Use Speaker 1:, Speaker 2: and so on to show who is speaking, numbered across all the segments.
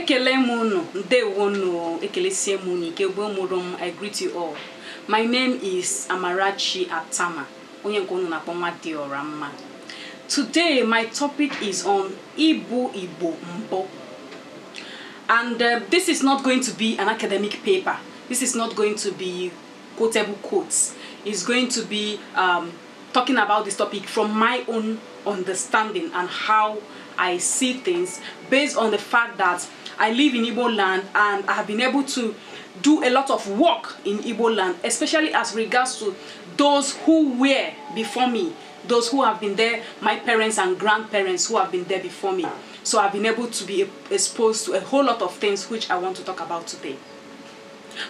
Speaker 1: I greet you all. My name is Amarachi Attamah. Today my topic is on Igbo Mbo. And this is not going to be an academic paper. This is not going to be quotable quotes. It's going to be talking about this topic from my own understanding and how I see things based on the fact that I live in Igbo land and I have been able to do a lot of work in Igbo land, especially as regards to those who were before me, those who have been there, my parents and grandparents who have been there before me. So I've been able to be exposed to a whole lot of things which I want to talk about today.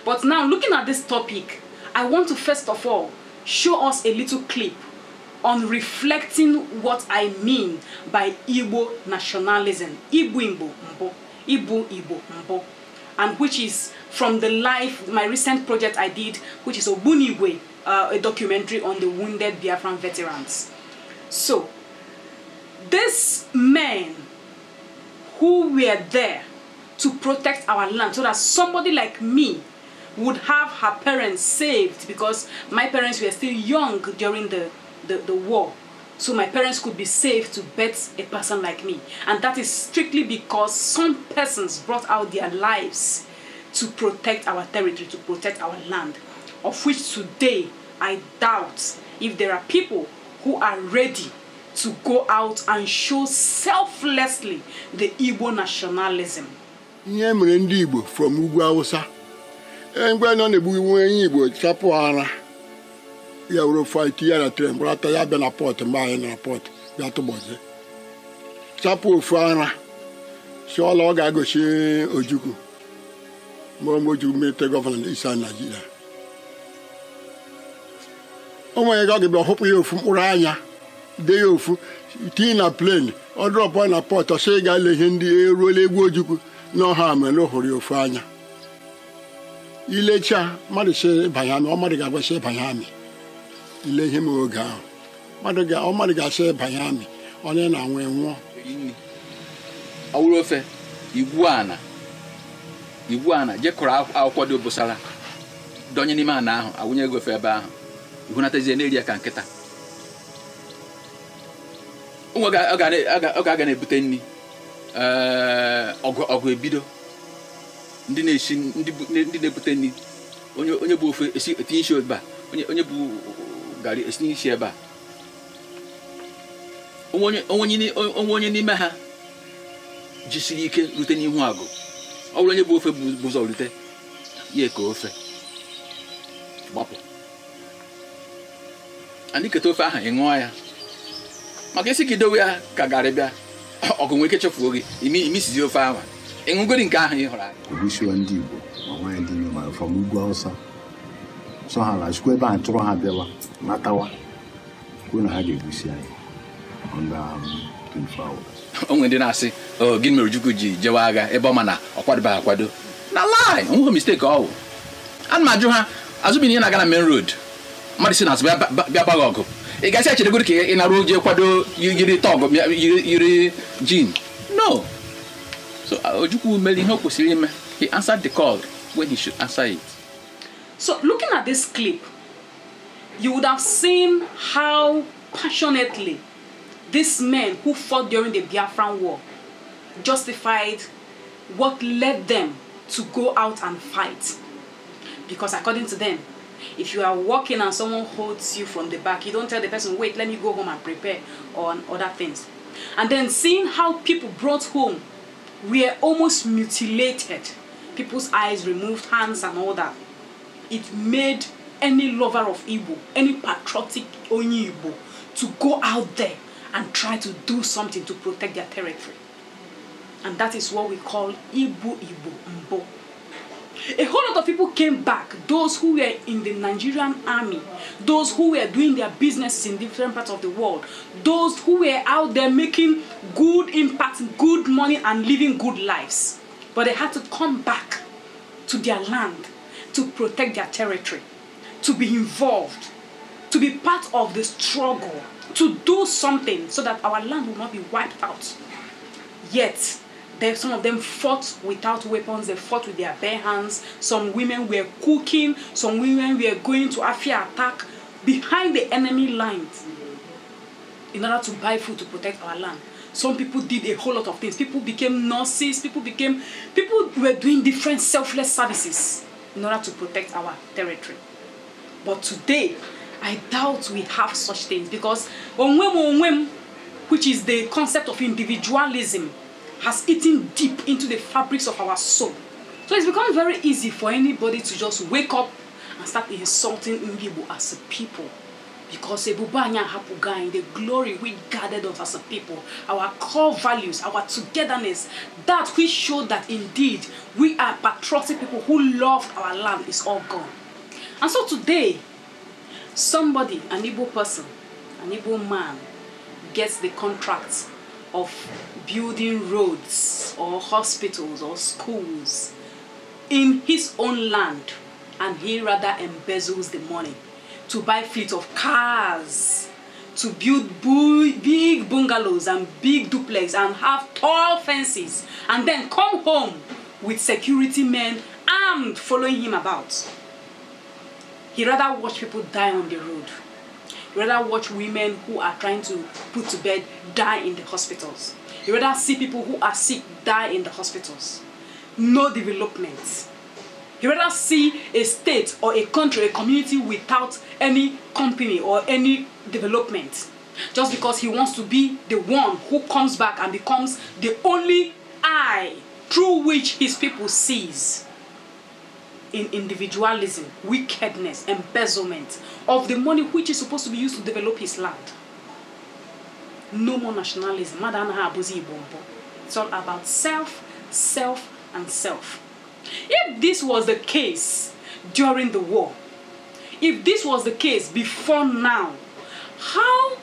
Speaker 1: But now, looking at this topic, I want to first of all show us a little clip on reflecting what I mean by Igbo nationalism, Igbo Mbo, Igbo Mbo, and which is from the life, my recent project I did, which is Obunigwe, a documentary on the wounded Biafran veterans. So, these men who were there to protect our land so that somebody like me would have her parents saved, because my parents were still young during the war. So my parents could be saved to birth a person like me. And that is strictly because some persons brought out their lives to protect our territory, to protect our land, of which today I doubt if there are people who are ready to go out and show selflessly the Igbo nationalism.
Speaker 2: Igbo from Ugwu Hausa. Engwe no ne buwe Igbo chapo ara. Ya uro fight ya na train brata ya be na port ma na port ya to boze. Chapo fara. So la ga go shi Ojuku. Mo moju mete governor Isa Nigeria. O mo ga ge be hope you from uranya. Dey ofu tina plane o drop na port o say ga le hindi eru le egwu Ojuku no ha me no hori ofu anya. Ilecha mmadụ se banyami ọ mmadụ ga-agwa se banyami ile ihe m oge ahụ mmadụ ga-ase banyami onye na-anwụ enwụọ
Speaker 3: awụrụ ofe igwu ana je kọrọ akwụkwọ dị obosara donye n'ime ana ahụ awụnye ego ofe ebe ahụ ihunatazie na-eri ya ka nkịta ọ ga na-ebute nri ọgụ ebido ndị na-ebute nri onye bụ ofe esi etinye isi ebe a onye bụ gari esi isi ebe a onye n'ime ha jisiri ike rute n'ihu agụ ọ bụrụ onye bụ ofe bụ ụzọ rute ya ka ofe gbapụ anyị keta ofe ahụ ịṅụọ ya maka isi ka idowe ya ka garị bịa ọgụ nwere ike chefuo gị imi sizi ofe ahụ ịṅụgodi nke ahụ ị hụrụ anya
Speaker 4: Obusiwa ndị Igbo ma nwaanyị ndị Igbo from Ugwu Hausa so ha lachikwa ebe a tụrụ ha bịawa natawa kwuo na ha ga-ebusi anyị under 24 hours.
Speaker 3: O nwere ndị na-asị gịnị mere Ojukwu ji jewe agha ebe ọ ma na ọ kwadobeghị akwado na lie onweghị mistake ọwụ. Ana m ajụ ha azụbi ihe na-aga na main road mmadụ si na azụ bịa gbaghị ọgụ ị gasị echedegoro ka ị nara oje kwado yiri tọgụ yiri jin no. So Ojukwu made ihe o kwesịrị ime. He answered the call when he should answer it.
Speaker 1: So looking at this clip, you would have seen how passionately these men who fought during the Biafran war justified what led them to go out and fight. Because according to them, if you are walking and someone holds you from the back, you don't tell the person, wait, let me go home and prepare, or other things. And then seeing how people brought home were almost mutilated, people's eyes removed, hands and all that. It made any lover of Igbo, any patriotic Onyi Igbo, to go out there and try to do something to protect their territory. And that is what we call Igbo Mbo. A whole lot of people came back, those who were in the Nigerian army, those who were doing their businesses in different parts of the world, those who were out there making good impact, good money and living good lives. But they had to come back to their land to protect their territory, to be involved, to be part of the struggle, to do something so that our land will not be wiped out. Yet, Some of them fought without weapons. They fought with their bare hands. Some women were cooking. Some women were going to Afia attack behind the enemy lines in order to buy food to protect our land. Some people did a whole lot of things. People became nurses. People were doing different selfless services in order to protect our territory. But today, I doubt we have such things, because onwem, which is the concept of individualism, has eaten deep into the fabrics of our soul. So it's become very easy for anybody to just wake up and start insulting Igbo as a people. Because Ebubanya Hapugai, the glory we gathered us as a people, our core values, our togetherness, that we show that indeed we are patriotic people who loved our land, is all gone. And so today, somebody, an Igbo person, an Igbo man, gets the contract of building roads or hospitals or schools in his own land, and he rather embezzles the money to buy fleet of cars, to build big bungalows and big duplex and have tall fences, and then come home with security men armed following him about. He rather watch people die on the road. He rather watch women who are trying to put to bed die in the hospitals. He rather see people who are sick die in the hospitals. No development. He rather see a state or a country, a community without any company or any development, just because he wants to be the one who comes back and becomes the only eye through which his people sees. In individualism, wickedness, embezzlement of the money which is supposed to be used to develop his land. No more nationalism. It's all about self, self, and self. If this was the case during the war, if this was the case before now, how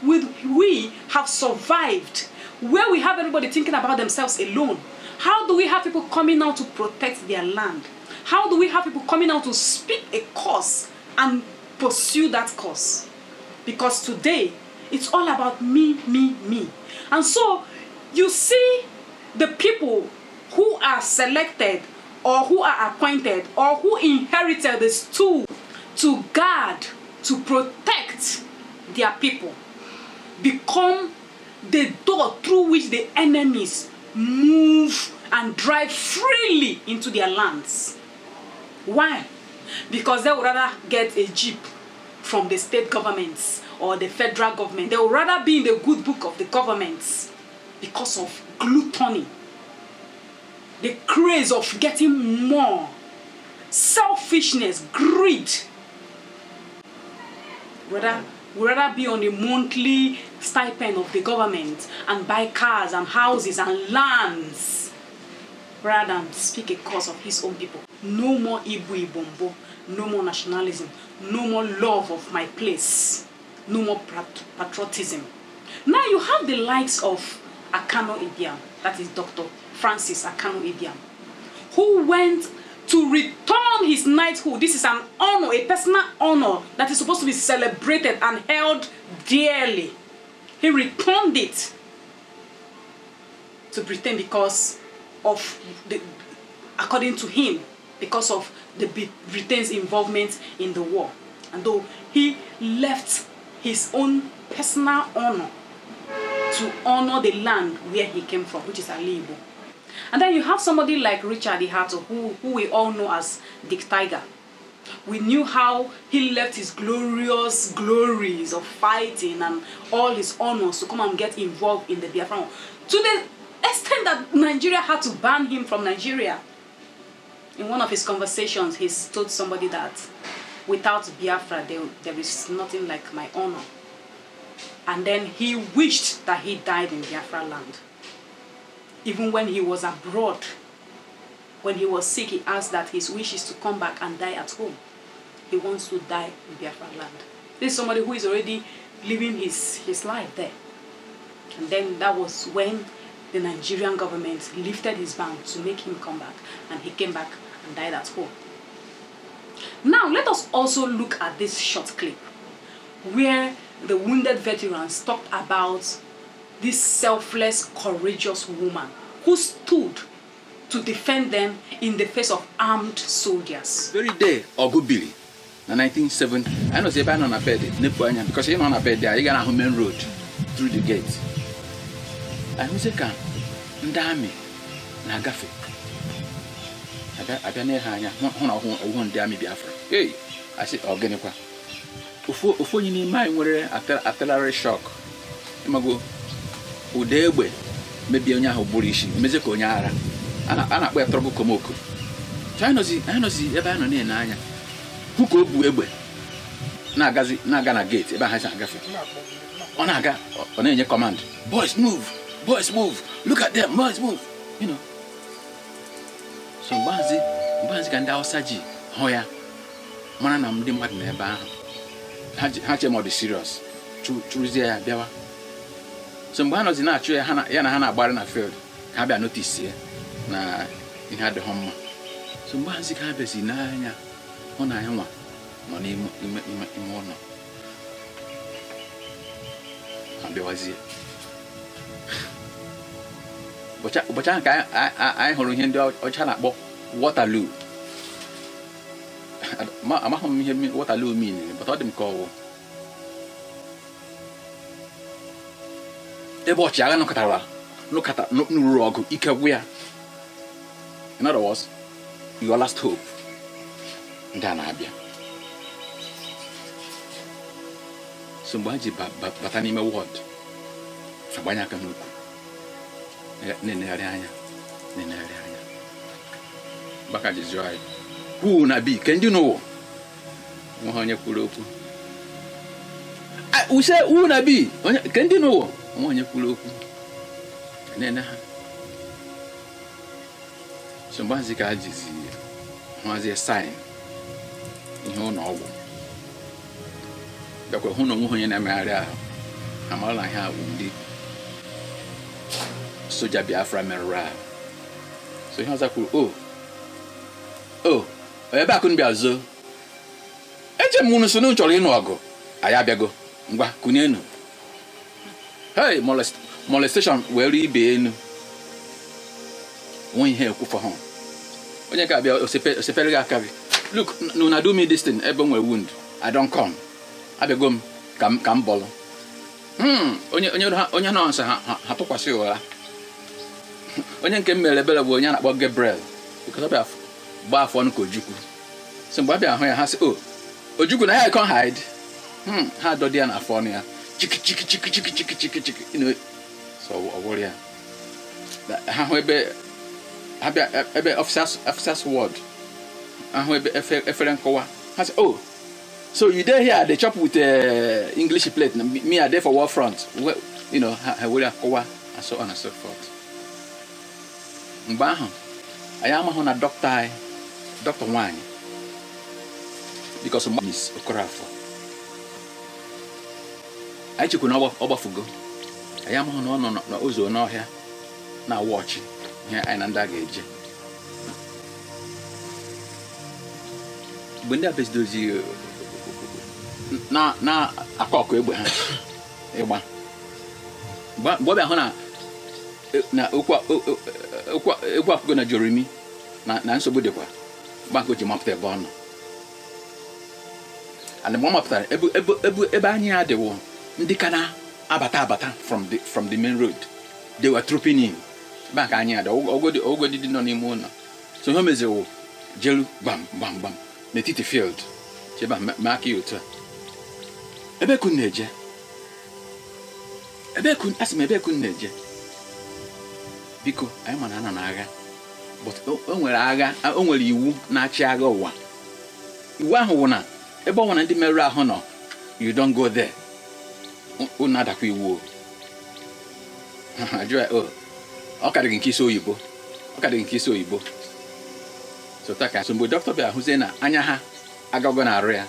Speaker 1: would we have survived where we have everybody thinking about themselves alone? How do we have people coming out to protect their land? How do we have people coming out to speak a cause and pursue that cause? Because today, it's all about me, me, me. And so, you see the people who are selected or who are appointed or who inherited the stool to guard, to protect their people, become the door through which the enemies move and drive freely into their lands. Why? Because they would rather get a jeep from the state governments or the federal government. They would rather be in the good book of the governments because of gluttony, the craze of getting more, selfishness, greed. We'd rather be on a monthly stipend of the government and buy cars and houses and lands rather than speak a cause of his own people. No more Igbo Ibombo, no more nationalism, no more love of my place, no more patriotism. Now you have the likes of Akano Ibiam, that is Dr. Francis Akano Ibiam, who went to return his knighthood. This is an honor, a personal honor that is supposed to be celebrated and held dearly. He returned it to Britain because of according to him, because of the Britain's involvement in the war. And though he left his own personal honor to honor the land where he came from, which is Igbo. And then you have somebody like Richard Ihato, who we all know as Dick Tiger. We knew how he left his glorious glories of fighting and all his honors to come and get involved in the Biafra war, to the extent that Nigeria had to ban him from Nigeria. In one of his conversations, he told somebody that without Biafra, there is nothing like my honor. And then he wished that he died in Biafra land. Even when he was abroad, when he was sick, he asked that his wish is to come back and die at home. He wants to die in Biafra land. This is somebody who is already living his life there. And then that was when the Nigerian government lifted his ban to make him come back. And he came back and died at home. Now, let us also look at this short clip where the wounded veterans talked about this selfless, courageous woman who who stood to defend them in the face of armed soldiers.
Speaker 3: Very day, Ogubili, in 1970. I know they're on a bed, because you're on a bed there, you're going to main road through the gate. And who's a can? Ndami, Nagafe. I don't know how I won't damn me Biafra. Hey, I said, Organica. Before you need mine, where artillery shock. Imago, Udebe, maybe on your bullish, Mexico Yara. Anak wear trouble Komoko. China see, I know see, ever on Nanya. Who could Buebe? Nagazi, Nagana gate, ever has a gaffy. Onaga, on any command. Boys move, look at them, boys move. You know. So Banzi can down Saji, Hoya. Manam de Madneba. Hatchem more serious. Truzia, Bewa. Some banos in our tree, Hana Barana field. Have a notice here. Na in had the home. Some Banzi Cabes in Nanya. On I am one name in one. And there was it. But I hold him down or China Waterloo. I'm not Waterloo meaning, but I them call. They watch Yagan Katara. Look at no rog, Ikawea. In other words, your last hope. Danabia. Somebody but I name a word. Sabanyakanuku. Nenarianya. Baka is right. Who na be? Can you know? Mohanya Kuloku. We say who na be? Can you know? Mohanya Kuloku. Nena. Somebody kaji was a sign. In her novel. The Kohuno Muhan and Maria. Amala ha wounded. Soja Biafra Mera. So he was like, oh, I couldn't be a zoo. Eche Munusun Cholinogo. Ayabago. Ngwa Kunenu. Hey, molestation where he be in. One here for home. When you can be a separated carry. Look, no, do me this thing, ebon will wound. I don't come. I be gum, come ball. On your answer, Hatoquasio. When you came a bell of one about Gabriel, because I have bath one Kojuku. Somebody has, Ojuku, I can't hide. How do they afford me? Chicky, you know. So, a warrior. However, I be officer's word. And however, a friend has, so you there here, they chop with English plate, me are there for war front. Well, you know, I will have Kowa, and so on and so forth. I am a Dr. Wine, because of Miss Okorafo. I took an overfugo. I am on Ozo no here, now watching here and undergage. When that best does you now a cock Abraham. But what I na ukwa gonna Jeremy na nso bodekwa banko ji map te bon and the mom after ebe anya adewo ndi kana abata from the main road they were trooping in back anya ade ogodi di no n'ime una so ho mezewo jelu bam na titi field cheba maki otu ebe kun neje Biko, I am an aga. But when aga, I only you na chiago one. You want a bon and the Mera honor. You don't go there. Unada qui woo. Okay, kiss Oyibo. Okay, kiss Oyibo. So Taka, some Doctor Bear Husena, Anyaha, Agagona area.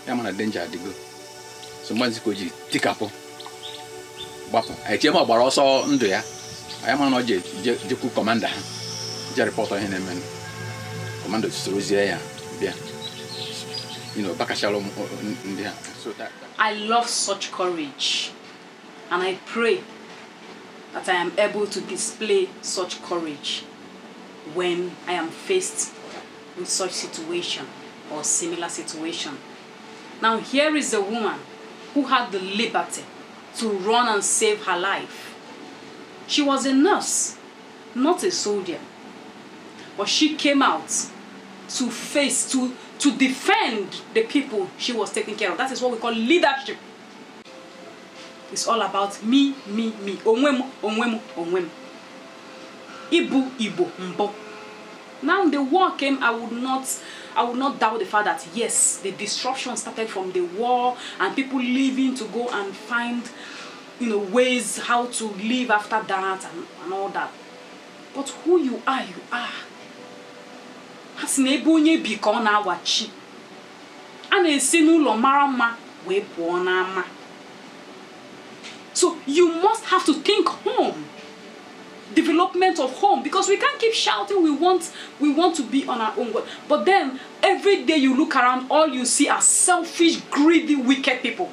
Speaker 3: I'm on a danger to go. Someone's koji, Tikapo. Bapo, I came up also under ya. I am not Jeku commander. Jerry Potter in a man. Commander Strozia, you know, Bakashalom
Speaker 1: So that I love such courage, and I pray that I am able to display such courage when I am faced with such situation or similar situation. Now here is a woman who had the liberty to run and save her life. She was a nurse, not a soldier, but she came out to face, to defend the people she was taking care of. That is what we call leadership. It's all about me, me, me. Onwemu, onwemu, onwemu. Ibu, Igbo, mbo. Now the war came, I would not doubt the fact that yes, the disruption started from the war and people leaving to go and find, ways how to live after that and all that. But who you are, you are. Has n'ebe onye bi ka ọ na-awachi. A na-esi n'ụlọ mara mma wee pụọ n'ama. So you must have to think home. Development of home, because we can't keep shouting we want to be on our own. But then every day you look around, all you see are selfish, greedy, wicked people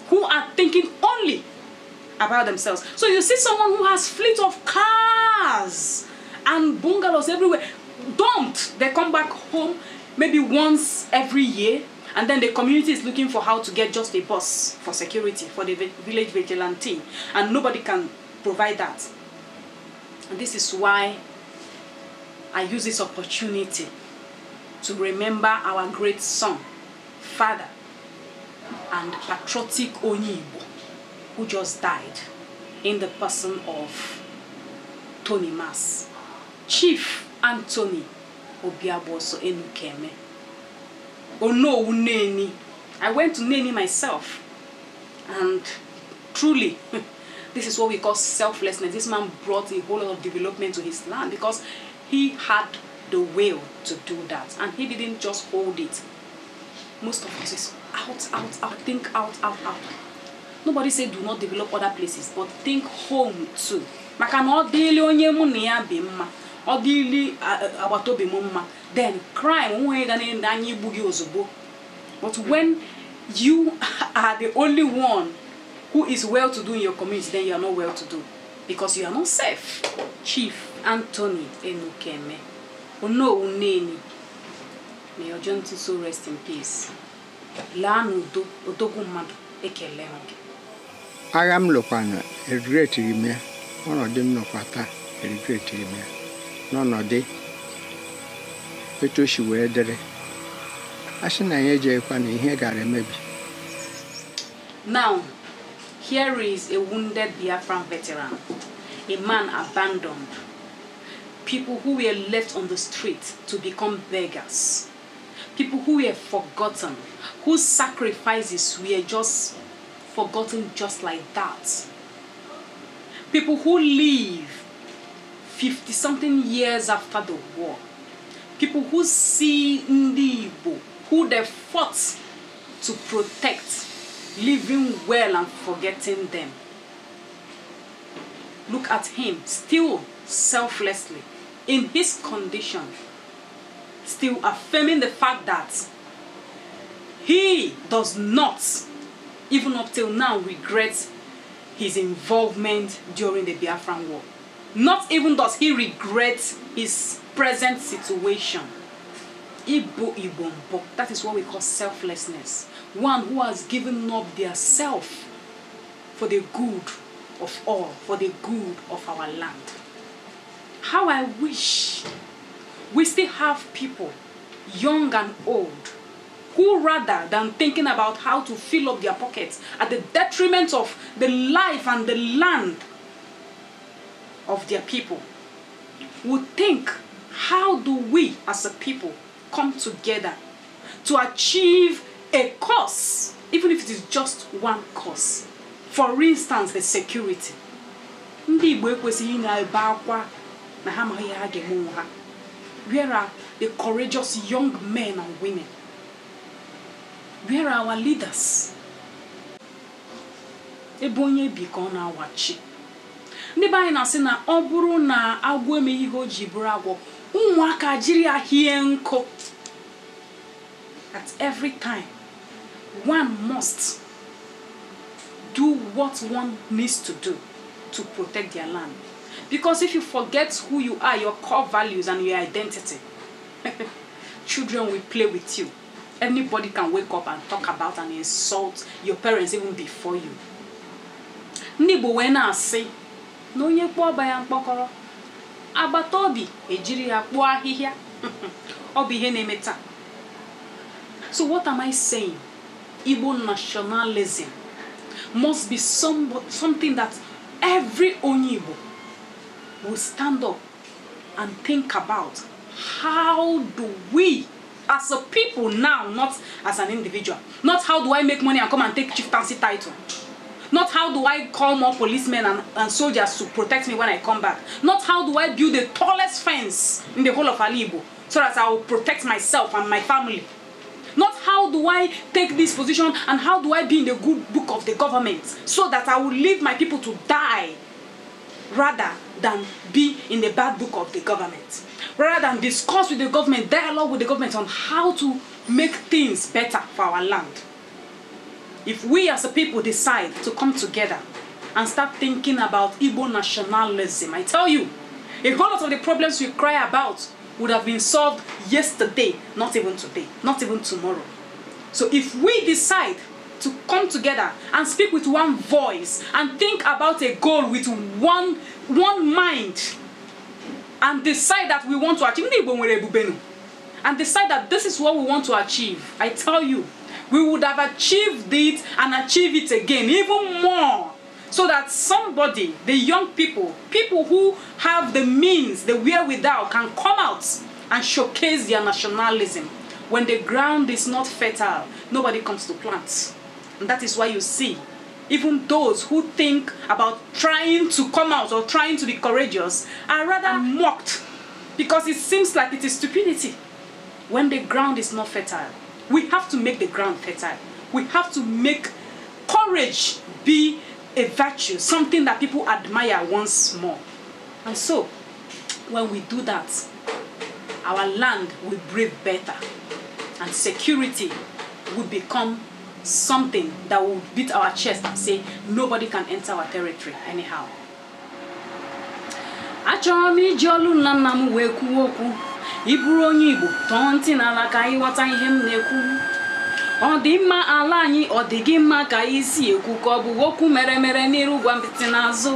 Speaker 1: who are thinking only about themselves. So you see someone who has fleet of cars and bungalows everywhere dumped. They come back home maybe once every year, and then the community is looking for how to get just a bus for security for the village vigilante, and nobody can provide that. And this is why I use this opportunity to remember our great son, father, and patriotic Igbo who just died in the person of Tony Mas, Chief Anthony Obiaboso Enukeme. Ono Uneni. I went to Neni myself, and truly, this is what we call selflessness. This man brought a whole lot of development to his land because he had the will to do that, and he didn't just hold it. Most of us is out, think out. Nobody said do not develop other places, but think home too. Maka na odili onye mu na ya be mma, odili abatobe mu mma, then crime onwe ga na anyi igbu gi ozugbo. But when you are the only one who is well to do in your community, then you are not well to do because you are not safe. Chief Anthony Enukeme, Ono Uneni, may your gentle soul rest in peace. Lanu do odogu mmadụ ekele gị.
Speaker 5: Agha m lụkwana regretiri m ya, ọnọdụ m nọkwa taa regretiri m ya, n'ọnọdụ etu o si wee dịrị. A sị na ya ejekwa na ihe gara emebi.
Speaker 1: Now, here is a wounded Biafran veteran, a man abandoned, people who were left on the street to become beggars, people who were forgotten, whose sacrifices were just forgotten just like that. People who live 50-something years after the war. People who see Ndi Igbo, who they fought to protect, living well and forgetting them. Look at him, still selflessly, in his condition, still affirming the fact that he does not, even up till now, regret his involvement during the Biafran War. Not even does he regret his present situation. Igbo Ibombo, that is what we call selflessness. One who has given up their self for the good of all, for the good of our land. How I wish we still have people, young and old, who rather than thinking about how to fill up their pockets at the detriment of the life and the land of their people, would think, how do we as a people come together to achieve a cause, even if it is just one cause? For instance, the security. Ndị Igbo ekwesịghị na-ebe akwa na ha amaghị ha ga-eme onwe ha. Where are the courageous young men and women? Where are our leaders? Ebe onye bi ka ọ na-awachi. Ndị be anyị na-asị na ọ bụrụ na agwọ emeghị ihe o ji bụrụ agwọ, ụmụaka jiri ya hie nkụ. At every time, one must do what one needs to do to protect their land. Because if you forget who you are, your core values and your identity, children will play with you. Anybody can wake up and talk about and insult your parents even before you. Nibo wena say, no nye kpo ba ya mkpokoro. Agbata obi ejiri ya kpo ahihia. Obi ihe na-eme taa. So what am I saying? Igbo nationalism must be something that every Onyibo will stand up and think about. How do we, as a people now, not as an individual, not how do I make money and come and take chieftaincy title, not how do I call more policemen and soldiers to protect me when I come back, not how do I build the tallest fence in the whole of Igbo so that I will protect myself and my family, not how do I take this position and how do I be in the good book of the government so that I will leave my people to die rather than be in the bad book of the government, rather than discuss with the government, dialogue with the government on how to make things better for our land. If we as a people decide to come together and start thinking about Igbo nationalism, I tell you, a whole lot of the problems we cry about would have been solved yesterday, not even today, not even tomorrow. So if we decide to come together and speak with one voice and think about a goal with one mind and decide that we want to achieve, and decide that this is what we want to achieve, I tell you, we would have achieved it and achieve it again, even more. So that somebody, the young people who have the means, the wherewithal, can come out and showcase their nationalism. When the ground is not fertile, nobody comes to plant. And that is why you see, even those who think about trying to come out or trying to be courageous are rather mocked, because it seems like it is stupidity. When the ground is not fertile, we have to make the ground fertile. We have to make courage be a virtue, something that people admire once more. And so, when we do that, our land will breathe better, and security will become something that will beat our chest and say, nobody can enter our territory anyhow. Achọrọ m iji olu nna nna m wee kwuo okwu. Iburu onye Igbo tọọ ntị n'ala ka anyị ghọta ihe m na-ekwu. Ọ dị mma ala anyị, ọ dị gị mma ka anyị si ekwu ka ọ bụ okwu mere n'iru gwa mpịtị n'azụ.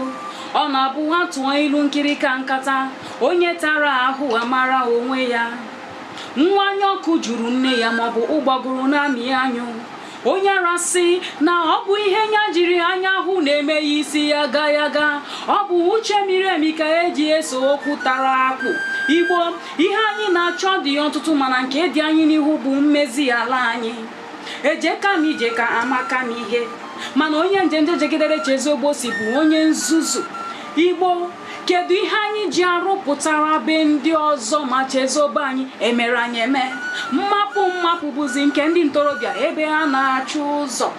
Speaker 1: Ọ na-abụ ha tụọ ilu nkiri ka nkata, onye tara ahụ amara onwe ya. Nwa anya ọkụ juru nne ya maọbụ ụgbọgụrụ na-amị anyụ. Onye arasị na ọ bụ ihe nya jiri anya hụ na-eme ya isi ya ga. Ọ bụ uche miri emi ka eji eso okwu tara akpụ. Igbo, ihe anyị na-achọ dị ọtụtụ, mana nke dị anyị n'ihu bụ mmezi ala anyị. Ejeka m ije ka amaka n'ihe, mana onye njenje jegidere chezogbo si bụ onye nzuzu. Igbo, kedu ihe anyị ji arụpụtara be ndị ọzọ ma chezobe anyị emere anyị eme? Mmapụ bụzi nke ndị ntorobịa ebe ha na-achụ ụzọ.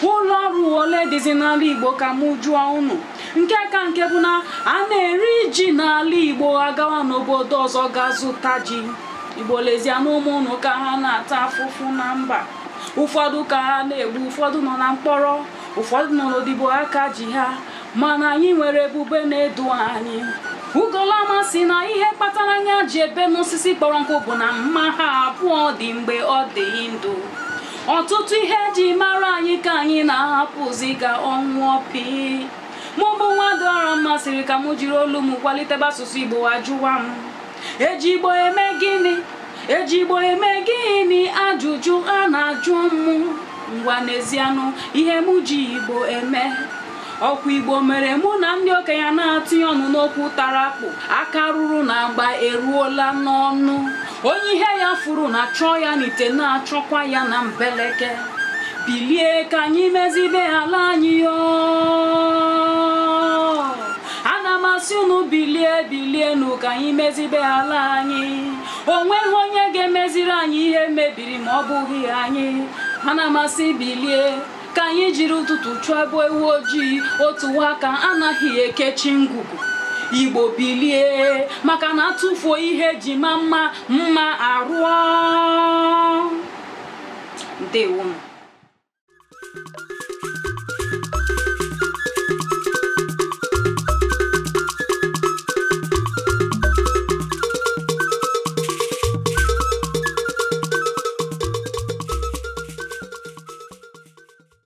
Speaker 1: Ụlọ ọrụ ole dịzi n'ala Igbo ka mụ jụọ unu? Nke ka nke bụ na a na-eri ji n'ala Igbo agawa n'obodo ọzọ ga-zụta ji. Igbo lezie n'ụmụ unu ka ha na-ata afụfụ na mba. Ụfọdụ ka ha na-egbu, ụfọdụ nọ na mkpọrọ, ụfọdụ nọ n'odibo aka ji ha, mana anyị nwere ebube na-edu anyị. Ugolama si na ihe kpatara anya ji ebe n'osisi kpọrọ nkụ bụ na mma ha abụọ dị mgbe ọ dị ndụ. Ọtụtụ ihe ji mara anyị ka anyị na-ahapụzi ka ọnwụọ pịị. Mụ bụ nwa dọrọ mmasịrị ka mụ jiri olu m kwalitebe asụsụ Igbo ajụwa m. Eji Igbo eme gịnị? Eji Igbo eme gịnị? Ajụjụ a na-ajụ mụ. Ngwa n'ezianụ ihe mụ ji Igbo eme. Ọkwa Igbo mere mụ na ndị okenye na-atụ ọnụ n'okwu tara akpụ. Aka ruru na agba eruola n'ọnụ. Onye ihe ya furu na chọọ ya n'ite na-achọkwa ya na mbeleke. Bilie ka anyị mezibe ala anyị yoo. Ana m asị unu bilie nụ ka anyị mezibe ala anyị. O nweghị onye ga-emeziri anyị ihe mebiri ma ọ bụghị anyị. Ana m asị bilie ka anyị jiri ụtụtụ chụọ ebe ewu ojii, otu aka anaghị ekechi ngwugwu. Igbo bilie, maka na atụfuo ihe ji mma arụọ. Ndewo.